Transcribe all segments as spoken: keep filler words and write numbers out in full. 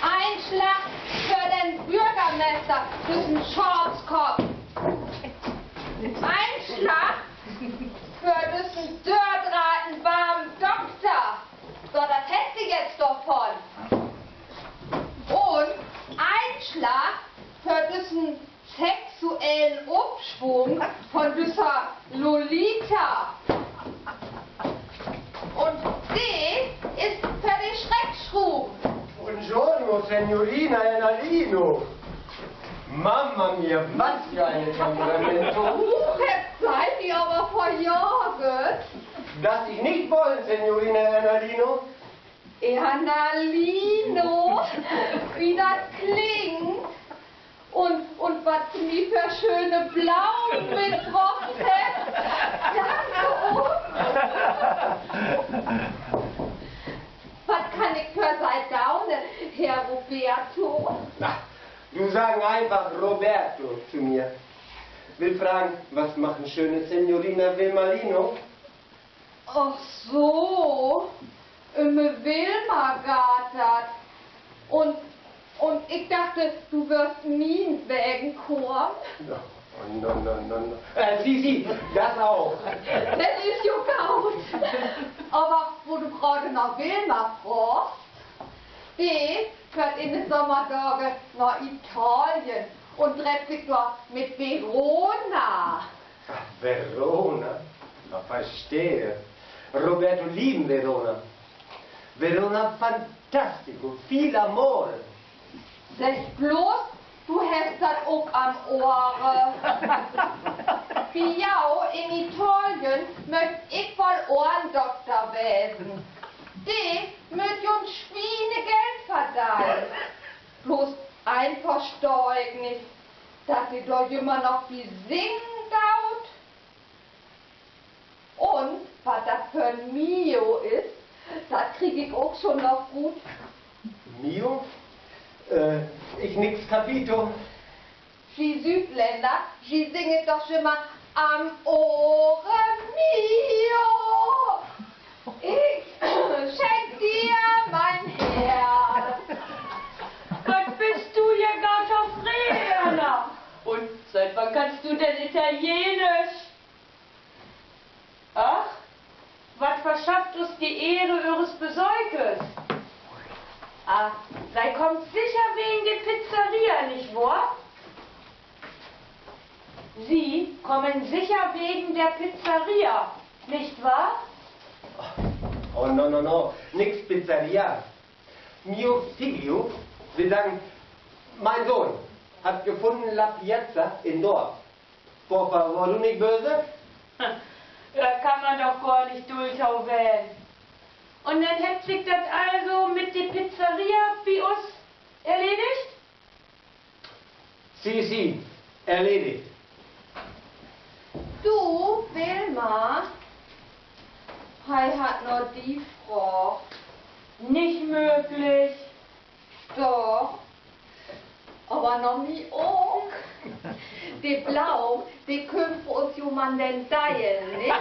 Ein Slag för den Börgermeester, düssen Schaapskopp. Ein Slag för düssen dördreihten warmen Dokter. So, dat hett se jetzt dorvon. Un ein Slag för düssen sexuellen Upswung von düsser Lolita. Un de is för de Schreckschruven. Buongiorno, Signorina Ernalino. Mamma mia, was für ein Temperamento. Huch, hebbt Se mi aver verjaagt. Dat is nich wohr, Signorina Ernalino. Ernalino, wie dat klingt. Un, un wat Se mi för schöne Blaumen mitbrocht hebbt. Danke ok. Wat kann ik för Se doon, Herr Roberto? Na, du sagen einfach Roberto zu mir. Will fragen, was machen schöne Signorina Wilmalino? Ach so, üm Wilma geiht dat. Un, un ik dacht, du wörst mientwegen kamen. No, no, no, no, no. Äh, Sie, Sie, das auch. Dat is jo goot. Aver wo du graad na Wilma fraagst, de föhrt in de Sommerdage na Italien un dreept sik dor mit Verona. Ach, Verona? Na, verstehe. Roberto lieben Verona. Verona fantastico, viel amore. Segg blots, du hest dat ok an Ohren. Bi jo in Italien möcht ik woll Ohrendokter wesen. De mööt jo en Schwienegeld verdenen. Blots een verstah ik nich, dat de dor jümmer noch bi singen doot. Un wat dat för 'n Mio is, dat krieg ik ok schon noch rut. Mio? Äh, ich nix capito. Ji Südlänner, ji singet doch jümmer Amore mio. Ich schenk dir mein Herz. Wat büst du ja gor tofreden, Erna? Un siet wann kannst du denn Italienisch? Ach, wat verschafft us de Ehre Ihres Besökes? Ah, Se kaamt sicher wegen de Pizzeria, nich wohr? Sie kommen sicher wegen der Pizzeria, nicht wahr? Oh, no, no, no. Nix Pizzeria. Mio figlio, will sagen, mein Sohn, hat gefunden La Piazza in Dorf. Por favor, du nich böse? Dor kann man doch gor nich dulchau ween. Un denn hett sik dat also mit de Pizzeria bi us erledigt? Si, si, erledigt. Du, Wilma, he hett na di fraagt. Nich mööglich. Doch, aver na mi ok. De Blaum, de köönt wi us jo man denn delen, nich?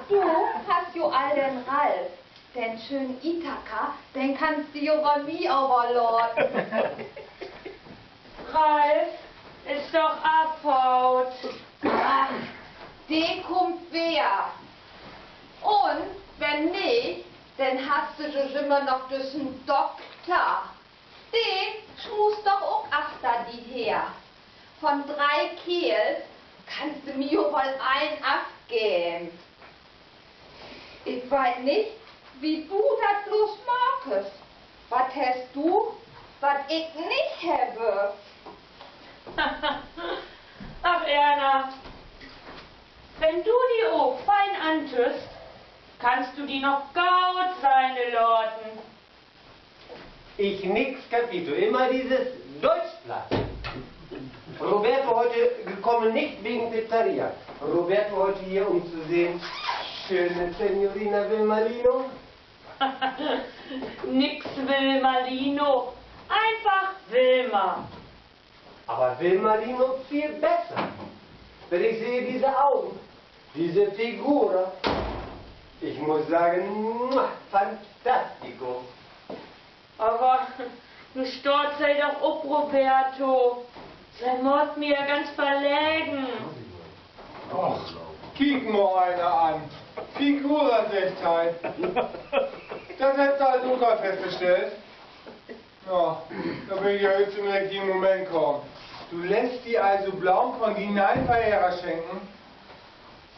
Du hest jo al den Ralf, den schönen Ithaka, den kannst du jo an mi överlaten. Ralf is doch afhaut. Ach, de kummt weer. Un wenn nich, denn hest du jo jümmer noch düssen Dokter. De smuust doch ok achter di her. Von dree Keerls kannst du mi jo woll een afgeven. Ik weit nich, wie du dat blots maakst. Wat hest du, wat ik nich hebb? Ach, Erna, wenn du di ok fein antüst, kannst du di noch goot sehn laten. Ich nix capito. Immer dieses Deutschplatt. Roberto heute gekommen, nicht wegen Pizzeria. Roberto heute hier, um zu sehen, schöne Signorina Wilmalino. Nix Wilmalino, einfach Wilma. Aber Wilmalino viel besser. Wenn ich sehe, diese Augen, diese Figura. Ich muss sagen, fantastico. Aver nu staht se doch op, Roberto. Se maakt mi ja ganz verlegen. Och, kiek mal eener an. Figura, seggt he. Dat hebbt Se also ok al festgestellt? Na, dor bün ik ja jüst in'n richtigen Moment kamen. Du lettst di also Blomen von dien ne'en Verehrer schenken?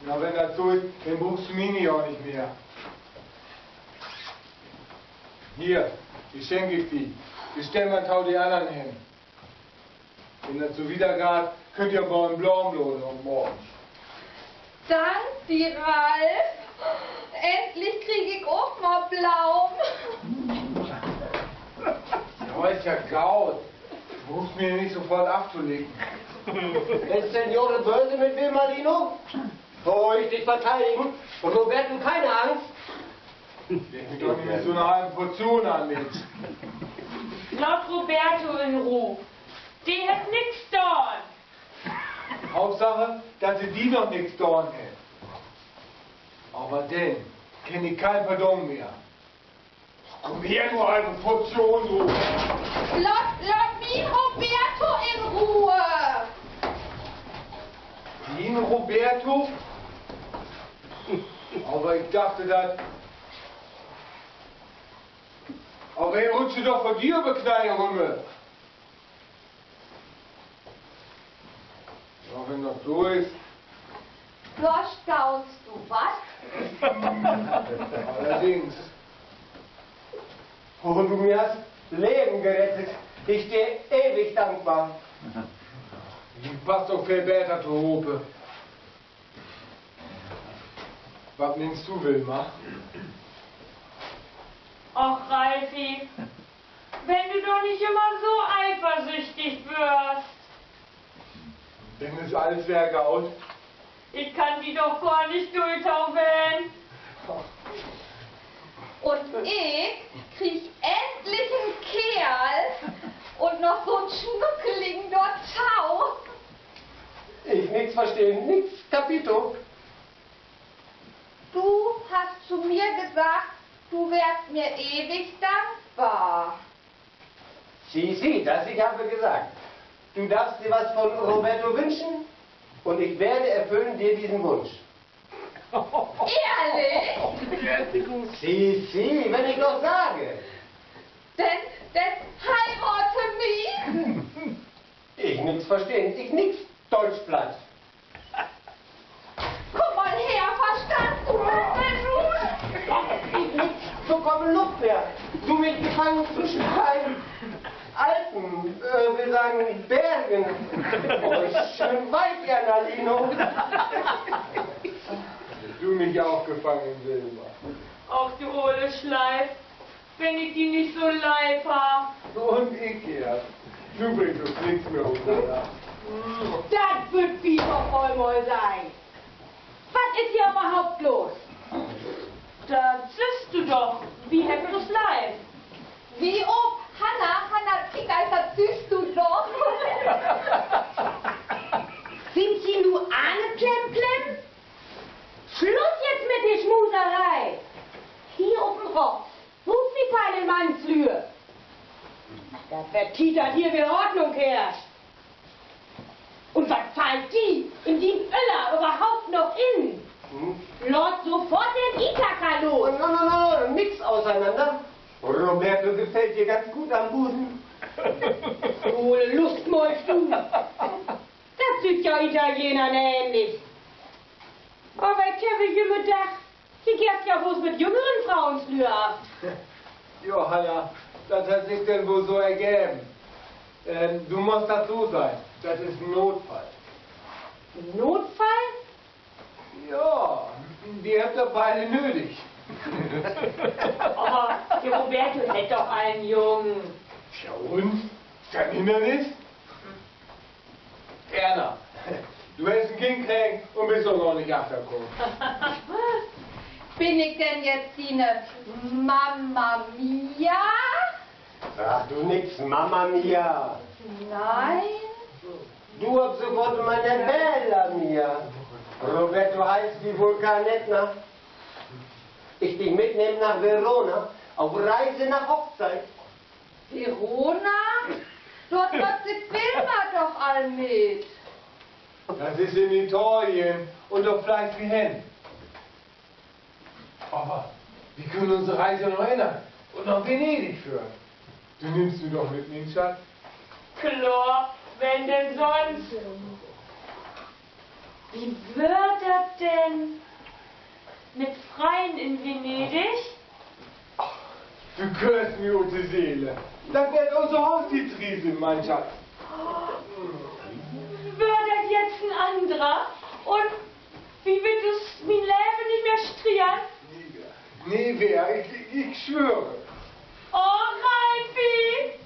Na, wenn dat so is, denn bruukst du mi nu ja nich mehr. Hier, de schenk ik di. De stellen wi to de annern hen. Wenn dat so wiedergeiht, köönt ji bald en Blomenladen opmaken. Dank di, Ralf. Endlich krieg ik ok mal Blomen. Ja, is ja goot. Du bruukst mi nich sofort aftolicken. Ist Signore böse mit Wilma, Lino? Soll ich dich verteidigen? Roberto, keine Angst. Leg mi doch nich mit so 'ne halve Portion an, Minsch. Laat Roberto in Roh. De hett nix daan. Hauptsache, dat he di noch nix daan hett. Aver denn kenn ik keen Pardon mehr. Kumm her, du halve Portion, du! Laat, laat mien Roberto in Roh! Dien Roberto? Aver ik dach, dat, aver he rutscht doch vör di över de Knee rüm. Ja, wenn dat so is. Verstahst du wat? Allerdings. Oh, du mi hest Leven gerettet. Ik stah ewig dankbar. Wi passt doch veel beter tohope. Wat meenst du, Wilma? Och, Ralfi, wenn du doch nich jümmer so eifersüchtig wörst. Denn is allens wedder goot. Ik kann di doch gor nich dull to ween. Un ik krieg endlich en Keerl un noch so'n Schnuckeligen dorto. Ich nix verstehen, nix capito. Du hast zu mir gesagt, du wärst mir ewig dankbar. Sí, sí, das ich habe gesagt. Du darfst dir was von Roberto wünschen und ich werde erfüllen dir diesen Wunsch. Ehrlich? Sí, sí, wenn ich doch sage. Denn, denn heirate mi. Ich nix verstehen, ich nix Deutsch-Platt. Kumm mal her, verstahst du, Mister Root? Ich nix bekomme Luft mehr. Du mich gefangen zwischen beiden Alpen, äh, will sagen Bergen. Oh, is schön weit hier, Nalino. Du mich auch gefangen, Wilma. Och, du ole Sleif. Wenn ik di nich so leif harr. Un ik ehr. Nu bringt uns nix mehr utenanner. Dat wüllt wi doch woll mal sehn. Wat is hier överhaupt los? Dat sühst du doch, wi hebbt us leif. Wi ok. Hanna, Hanna, kiek, dat sühst du doch. Sünd ji nu alle klemm, klemm? Sluss jetzt mit de Smuseree! Hier op den Hoff bruukt wi keine Mannslüe. Dat ward Tiet, dat hier weer Ordnung herrscht. Un wat fallt di in dien Öller överhaupt noch in? Laat sofort den Ithaka los! No, no, no, no, nix auseinander. Roberto gefällt dir ganz gut am Busen. Du ole Lustmolch, du. Dat süht ja Italiener ähnlich. Aver ik heff jümmer dacht, ji geevt ja bloots mit jüngeren Fruenslüüd af. Jo, Hanna, dat hett sik denn woll so ergeven. Du musst dat so sehn, dat is en Notfall. Notfall? Ja, wi hebbt dat beide nödig. Aver de Roberto hett doch al en Jung. Ja, un? Is dat en Hindernis? Erna, du hest en Kind kregen un büst dor noch nich achterkamen. Bün ik denn jetzt diene Mamma Mia? Ach, du nix Mamma Mia. Nee. Du ab sofort meine Bella Mia. Roberto heet wie Vulkan Etna. Ich di mitnehm nach Verona, op Reise nach Hochzeit. Verona? Dor dröppt sik Wilma doch al mit. Dat is in Italien un dor flüggt wi hen. Aver wi köönt unse Reise noch ännern un na Venedig föhren. Du nimmst mi doch mit, mien Schatz? Kloor, wen denn sonst? Wo wöör dat denn mit Freien in Venedig? Du köörst mi ut de Seel. Dat warrt unse Hochtietsreis, mien Schatz. Wöör dat jetzt en anner? Un wi wüllt us mien Leven nich mehr strieden? Nee, Vera, ik, ik swöör. Oh, Ralfi!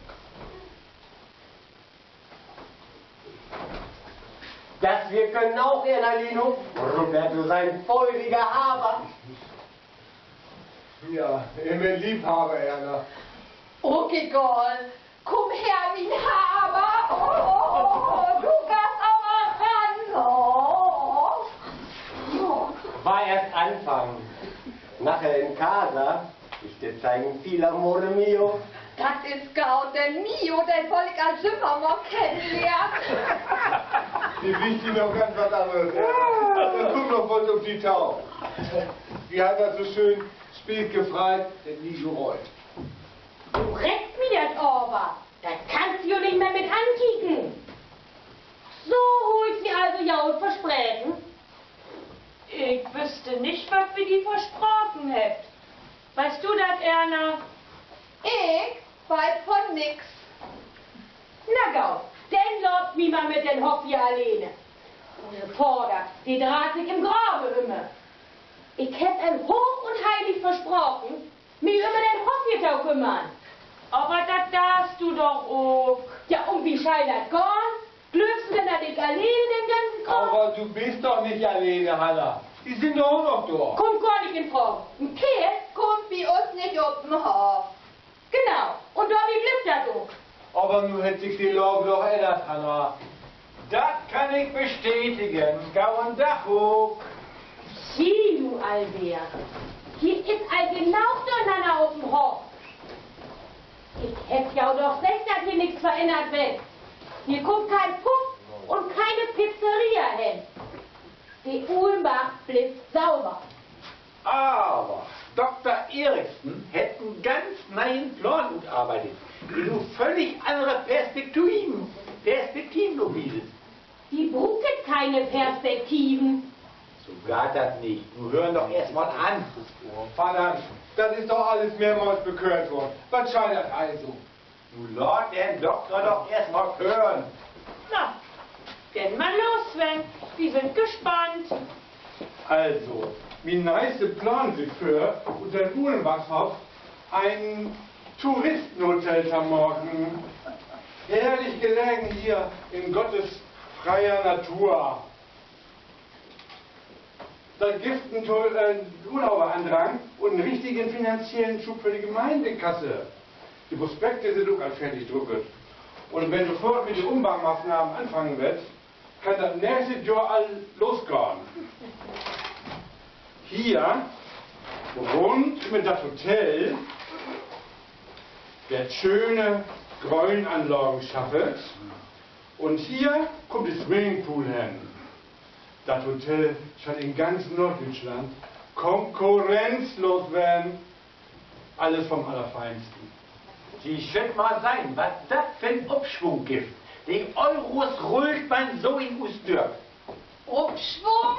Dat wi köönt ok, Annalena, Roberto sien feurigen Haver. Ja, immer Liebhaber, Erna. Ok egal. Kumm her, mien Haver. Oh, du gahst aver ran, oh. Weer eerst anfangen. Naher in casa, ich dir zeigen viel, amore mio. Dat is goot, den mio, den wull ik al jümmer mal kennenlehren. Dor wüsst ji noch ganz wat anners, ja. Dat kummt noch wat op di to. Wi hebbt dat so schöön speet, gefreit, dat nich so reut. Du reckst mi dat aver. Dat kannst du jo nich mehr mit ankieken. So, hebb ik di also goot verspreken? Ik wüsst nich, wat wi di versproken hebbt. Weetst du dat, Erna? Ik weet von nix. Na goot, denn laat mi mal mit den Hoff hier alleen. Use Vader, de dreiht sik in'n Grave üm. Ik hebb em hooch un heilig versproken, mi üm den Hoff hier to kümmern. Aver dat deist du doch ok. Ja, un wo schall dat gahn? Glöövst du denn, dat ik alleen den ganzen Kraam... Aver du büst doch nich alleen, Hanna. Wi sünd doch ok noch dor. Kummt gor nich in Fraag. En Keerl kummt bi us nich op den Hoff. Genau. Un dorbi blifft dat ok. Aver nu hett sik de Laag doch ännert, Hanna. Dat kann ik bestätigen. Goden Dag ok. Sieh du al weer. Hier is al genoog dörnanner op den Hoff. Ik hebb jo doch seggt, dat hier nix verännert warrt. Hier kummt keen Puff un keen Pizzeria hen. De Uhlenbarg blifft sauber. Aver Dokter Eriksen hett en ganz ne'en Plaan utarbeidt, de nu völlig annere Perspektiven, Perspektiven opwiest. Wi bruukt keen Perspektiven. So geiht dat nich. Nu höör doch eerst mal an. Vader, dat is doch allens mehrmals verklärt worrn. Wat schall dat also? Nu laat den Dokter doch eerst mal hören. Na, denn mal los, Sven. Wi sünd gespannt. Also, mien neiste Plaan süht vör, ut den Uhlenbarghoff en Touristenhotel to maken. Herrlich gelegen hier in Gottes freier Natur. Dat gifft en To-, äh, Urlauberandrang un en richtigen finanziellen Schub för de Gemeendekasse. De Prospekte sünd ok al fertig drucket. Un wenn sofort mit de Umbaumaßnahmen anfangen warrt, kann dat nächste Johr al losgahn. Hier, rund üm dat Hotel, warrt schöne Gröönanlagen schaffet. Un hier kummt de Swimmingpool hen. Dat Hotel schall in ganz Norddüütschland konkurrenzlos weren. Allens vun'n Allerfeinsten. Se schall mal sehn, wat dat för en Opschwung gifft. De Euro rullt man so in us Dörp. Opschwung?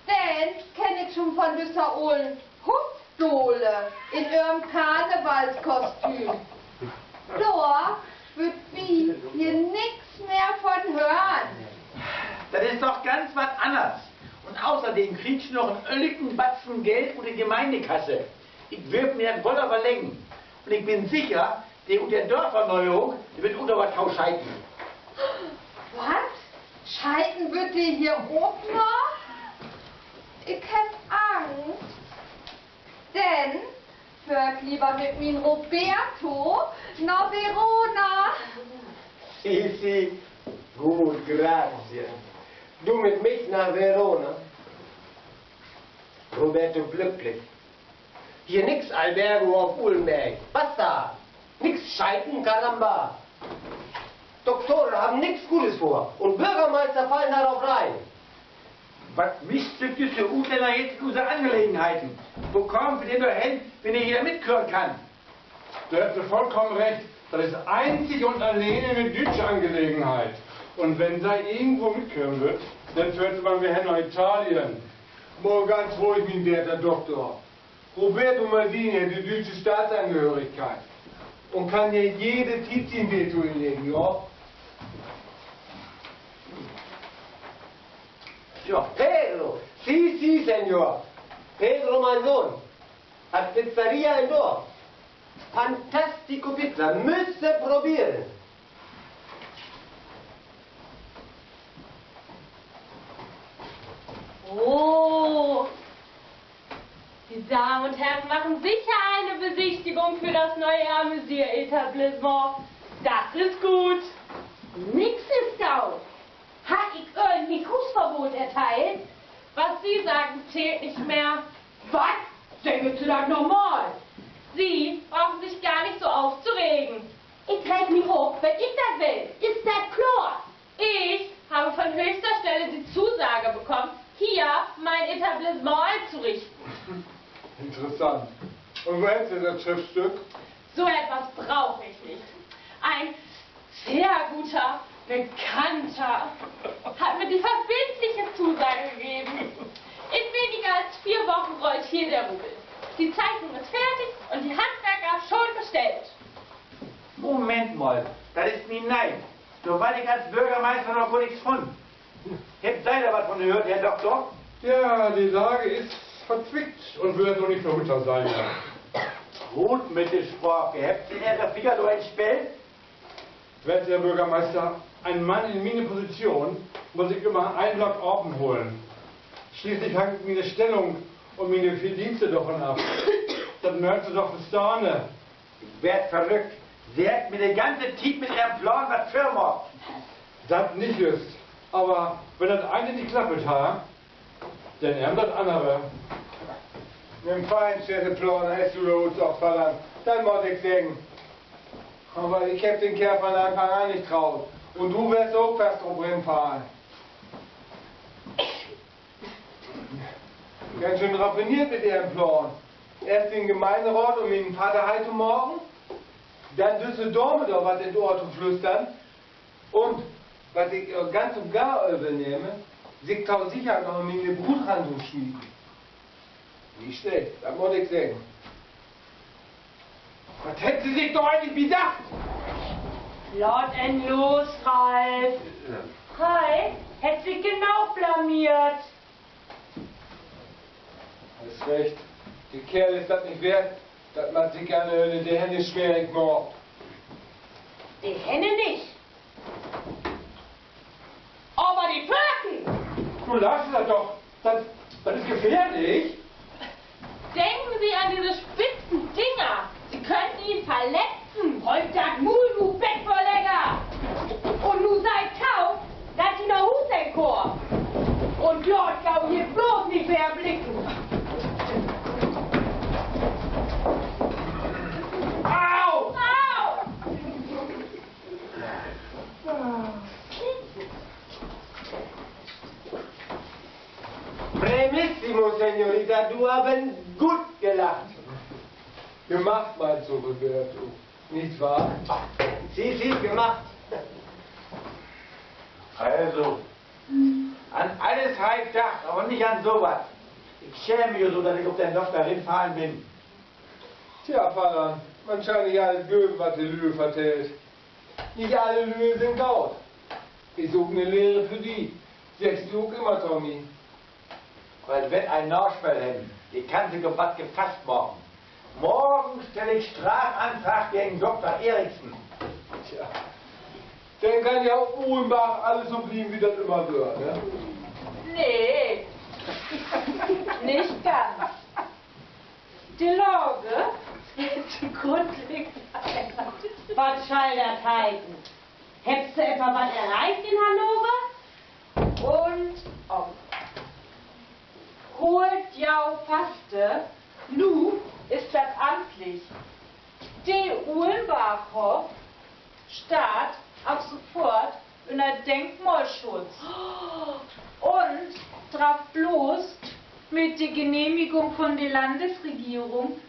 Den kenn ik schon von düsse olen Huffdole in ehrem Karnevalskostüm. Dor wüllt wi hier nix mehr von hören. Dat is doch ganz wat anners. Un außerdem kriegt ji noch en ölligen Batzen Geld ut de Gemeendekasse. Ik warr mi dat woll överleggen. Un ik bün sicher, de ut de Dörferneuerung, de warrt ok noch wat to scheiten. Wat? Scheiten warrt de hier ok noch? Ik heff Angst. Denn föhr ik lever mit mien Roberto na Verona. Si, si, goot, grazie. Du mit mi na Verona? Roberto glücklich. Hier nix Albergo auf Uhlenberg. Basta! Nix Scheiten, Karamba! Doktore haben nix Gutes vor und Bürgermeister fallen darauf rein. Wat mischt sik düsse Utlänner jetzt in use Angelegenheiten? Wo kaamt wi denn dor hen, wenn he hier mitkören kann? Dor hebbt Se vollkamen recht. Dat is einzig un alleen en düütsche Angelegenheit. Un wenn Se irgendwo mitkören wüllt, denn föhrt Se man weer hen na Italien. Mal ganz ruhig, mien weerter Dokter. Roberto Maldini hett de düütsche Staatsangehörigkeit un kann hier jede Tiet sien Veto inleggen, jo? Ja, Pedro. Sì, sì, Signor. Pedro, mein Sohn. Hat Pizzeria im Dorf. Fantastico Pizza. Müsse probieren. Oh, die Damen und Herren machen sicher eine Besichtigung für das neue Amüsieretablissement. Das ist gut. Nix is gaut. Harr ik Ehr nich Huusverbot erteilt? Was Sie sagen, zählt nicht mehr. Wat? Seggt Se dat nochmal! Sie brauchen sich gar nicht so aufzuregen. Ik reeg mi op, wenn ik dat will. Is dat kloor? Ich habe von höchster Stelle die Zusage bekommen, hier mein Etablissement einzurichten. Interessant. Un wo hebbt Se dat Schriftstück? So etwas brauche ich nicht. Ein sehr guter Bekannter hat mir die verbindliche Zusage gegeben. In weniger als vier Wochen rollt hier der Rubel. Die Zeichnung ist fertig und die Handwerker schon bestellt. Moment mal, dat is mi nee. Dor weet ik as Börgermeister noch gor nix vun. Hebbt Se dor wat vun höört, Herr Dokter? Ja, die Lage ist verzwickt und wird noch nicht verhütterbar sein. Rut mit de Sprake. Hebbt Se Ehre Fieger dor in't Spill? Werter Herr Bürgermeister, ein Mann in meiner Position muss ich immer ein Blatt oben holen. Schließlich hängt meine Stellung und meine Verdienste davon ab. Dat mööt Se doch verstahn. Ik warr verrückt. Se hebbt mi de ganze Tiet mit Ehren Plaan wat vörmaakt. Dat nich jüst. Aver wenn dat ene nich klappet harr, denn eem dat annere. Mien Feind sett de Plaan as du dat opfallen, dat mutt ik seggen. Aver ik heff den Keerl von Anfang an nich traut. Un du weerst ok fast drop rinfallen. Ganz schön raffiniert mit Ehren Plaan. Eerst den Gemeinderaat üm mien Vader heit to maken, denn düsse Dame dor wat in't Ohr to flüstern un, wat ik ganz un gar övel nehm, sik to sicher noch an miene Bruut rantosmieten. Nich slecht, dat mutt ik seggen. Wat hebbt Se sik dor egentlich bi dacht? Laat em los, Ralf. He hett sik genoog blameert. Hest recht. De Keerl is dat nich weert, dat man sik an de Hänne smerig maakt. De Hänne nich. Aver de Föten! Du lachst dat doch. Dat, dat is gefährlich. Denken Sie an diese spitzen Dinger. Sie könnten ihn verletzen. Holt dat Muul, du Bettverleger! Un nu seht to, dat ji na Huus hen kaamt. Un laat jo hier bloots nich weer blicken. Au! Au! Bravissimo, Signorita, du hast gut gelacht. Gemacht, meinst du, Roberto? Nicht wahr? Sie, sie, gemacht. Also, an alles harr ik dacht, aver nich an so wat. Ik schäm mi jo so, dat ik op den Dokter rinfallen bün. Tja, Vader, man schall nich alles glöven, wat de Lüe vertellt. Nich alle Lüe sünd goot. Is ok 'ne Lehre för di, seggst du ok immer to mi. Aver dat warrt en Naspeel hebben. De kann sik op wat gefasst maken. Morgen stell ik Strafantrag gegen Dokter Eriksen. Tja, denn kann ja op Uhlenbarg alles so blieven, wie dat ümmer wöör, ne? Nee, nich ganz. De Lage hett sik grundlegend ännert. Wat schall dat heten? Hebbt Se etwa wat erreicht in Hannover? Un, oh, hoolt jo faste, nu is dat amtlich. De Uhlenbarghoff steiht af sofort ünner Denkmalschutz un dröff blots mit de Genehmigung von de Landesregierung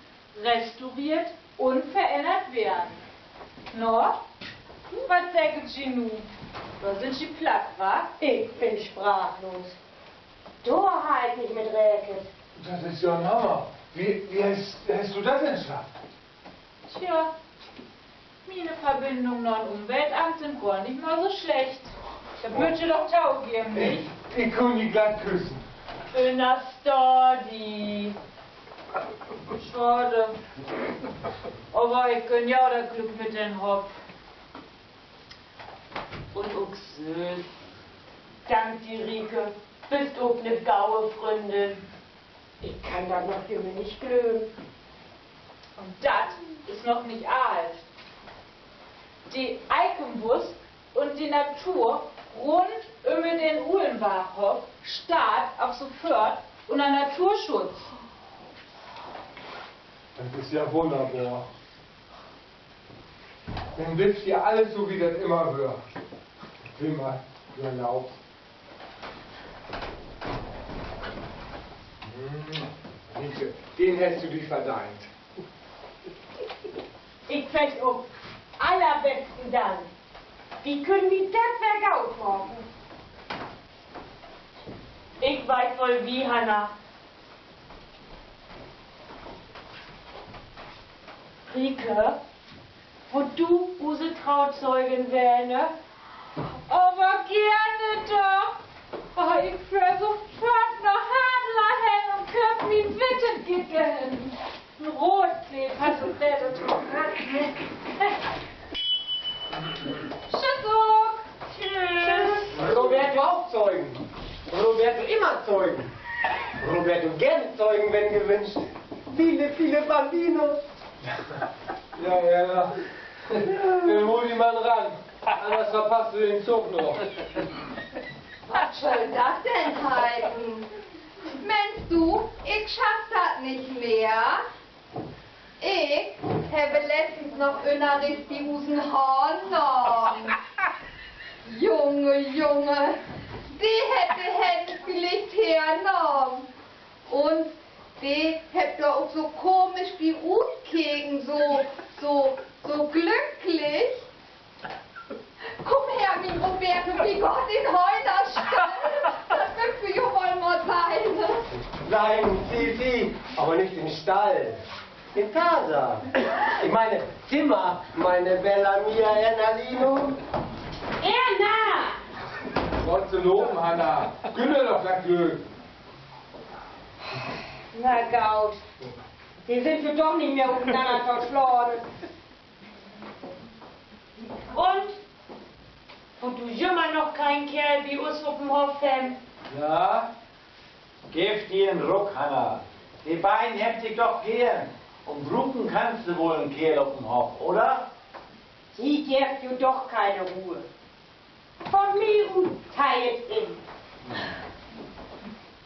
restaureert un verännert weern. Na, wat seggt ji nu? Dor sünd ji platt, wa? Ik bün sprachlos. Dor harr ik nich mit rekent. Dat is ja 'n Hammer. Wo, wo hest, hest du dat denn schafft? Tja, miene Verbindung na'n Umweltamt sünd gor nich mal so slecht. Dat mööt ji doch togeven, nich? Ik kunn di glatt küssen. Ünnerstah di. Schaad. Aver ik gönn ja dat Glück mit den Hoff. Un ok süss. Dank di, Rieke. Büst ok 'ne gaue Fründin. Ik kann dat noch jümmer nich glöven. Un dat is noch nich allens. De Eikenbusk un de Natur rund üm den Uhlenbarghoff steiht af sofort ünner Naturschutz. Dat is ja wunnerbor. Denn blifft hier allens so, as dat jümmer weer. Prima, du erlaubst. Hm, Rieke, den hest du di verdeent. Ik segg ok allerbesten Dank. Wi köönt mi dat weer goot maken. Ik weet woll wie, Hanna. Rieke, wullt du use Trauzeugin ween? Aver geerne doch. Oh, ik föhr sofort na Hadler hen un kööp mi 'n wittet Kleed. 'N root Kleed passt ok beter to. Tschüss ok. Tschüss. Roberto ok Zeugen. Roberto immer Zeugen. Roberto gern Zeugen, wenn gewünscht. Viele, viele Bambinos. Ja, ja, ja. Denn hol di man ran. Anners verpasst du den Zug noch. Wat schall dat denn heiten? Mensch, du, ik schaff dat nich mehr. Ik heff letztens noch Ünnerricht bi usen Hahn nahmen. Junge, Junge, de hett de Hänn villicht hernahmen. Un de hebbt dor ok so komisch bi utkeken, so, so, so glücklich. Kumm her, mien Roberto, wi gaht in Höhnerstall. Dat mööt wi jo woll mal sehn. Nein, Fifi, aber nicht im Stall. In casa. Ich meine, Zimmer, meine bella mia Ernalino. Erna! Gott zu loben, Hanna. Gönn ehr doch dat Glück. Na goot. De sünd jo doch nich mehr ut'nanner to slaan. Un? Wullt du jümmer noch keen Keerl bi us op'n Hoff hebben? Ja? Geev di en Ruck, Hanna. De beiden hebbt sik doch geern. Un bruken kannst du woll en Keerl op'n Hoff, oder? Ji geevt jo doch keine Ruhe. Von mi ut teilt in.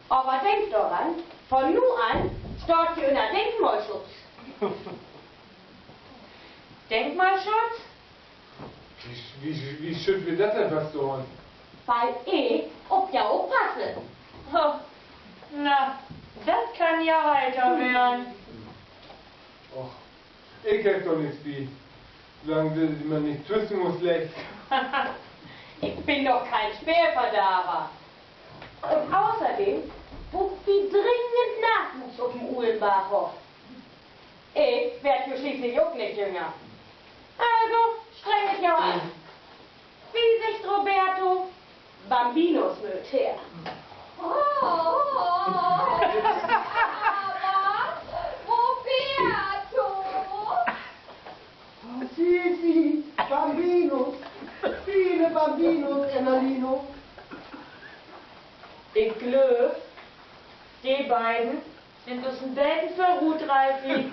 Aver denk doran, von nu an staht ji ünner Denkmalschutz. Denkmalschutz? Wo, wo, wo schüllt wi dat denn verstahn? Wiel ik op jo oppasse. Oh, na, dat kann ja heiter weern. Och, ik heff dor nix bi. Solang se mi nich twüschen muss, lecht. Ik bün doch keen Speelverdarver. Un außerdem bruukt wi dringend Nachwuchs op den Uhlenbarghoff. Ik warr jo schließlich ok nich jünger. Also, strengt jo an. Wie seggt Roberto, Bambinos mööt her. Aver Roberto! Sì, sì, Bambinos. Viele Bambinos, Ernalino. Ik glööv, de beiden sünd us en beten vörut, Ralfi.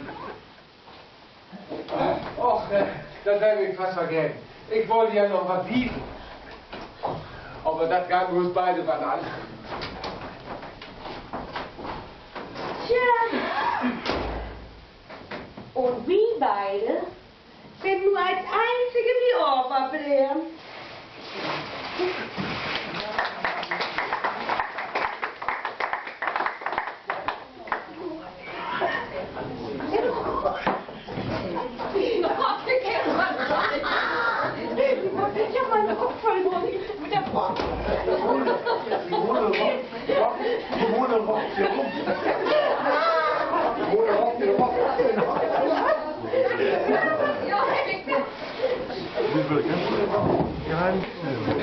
Och, äh, dat heff ik fast vergeten. Ik wull di ja noch wat wiesen. Aver dat geiht us beide wat an. Tja. Hand.